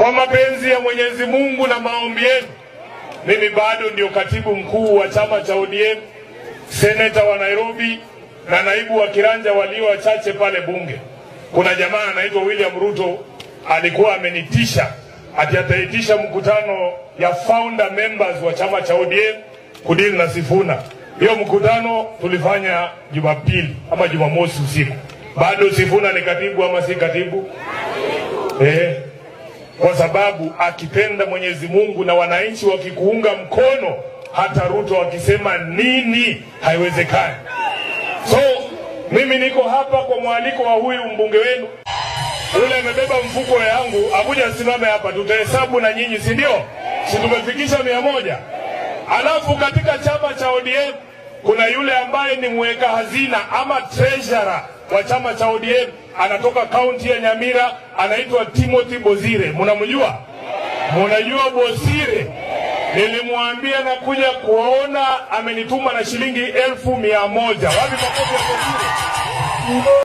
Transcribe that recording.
Kwa mapenzi ya Mwenyezi Mungu na maombi yenu, mimi bado ndio katibu mkuu wa chama cha ODM, seneta wa Nairobi na naibu wa kiranja walio wachache pale bunge. Kuna jamaa anaitwa William Ruto alikuwa amenitisha ati ataitisha mkutano ya founder members wa chama cha ODM kudili na Sifuna. Hiyo mkutano tulifanya Jumapili ama Jumamosi usiku. Bado Sifuna ni katibu ama si katibu? Kwa sababu akipenda Mwenyezi Mungu na wananchi wakikuunga mkono, hata Ruto akisema nini haiwezekani. So mimi niko hapa kwa mwaliko wa huyu mbunge wenu. Ule amebeba mfuko yangu, akuja asimame hapa, tutahesabu na nyinyi, si ndio? Si tumefikisha 100? Alafu katika chama cha ODM kuna yule ambaye ni mweka hazina ama treasurer wa chama cha ODM, anatoka kaunti ya Nyamira, anaitwa Timothy Bosire. Mnamjua? Mnajua Bosire? Nilimwambia nakuja kuona, amenituma na shilingi 100,000. Wapi makofi ya Bosire?